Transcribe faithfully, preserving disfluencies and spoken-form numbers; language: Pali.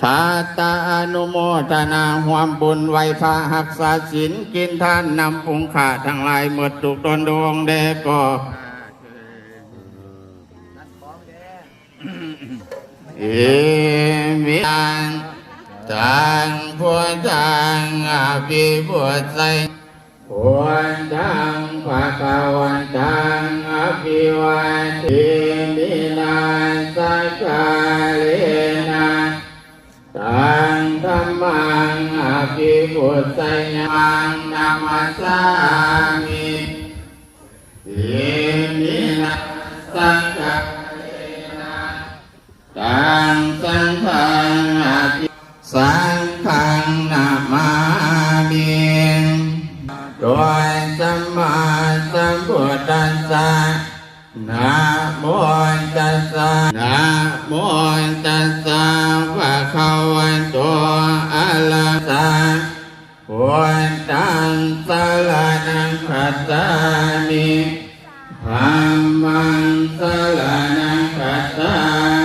สาตาอนุโมทนาร่วมบุญไหว้พระรักษาศีลกินทานนำพุงข้าทั้งหลายหมดทุกตนดวงแด่ก็ Iminā taṃ buddhaṃ abhipūjayāmi. Buddhaṃ bhagavantaṃ abhivādemi. Iminā sakkārena taṃ dhammaṃ abhipūjayāmi. Namassāmi. Iminā sakkārena taṃ saṅghaṃ abhi- Saṅghaṃ namāmi. Namo sammāsambuddhassa. Namo tassa. Namo tassa bhagavato arahato sammāsambuddhassa. Buddhaṃ saraṇaṃ gacchāmi. Dhammaṃ saraṇaṃ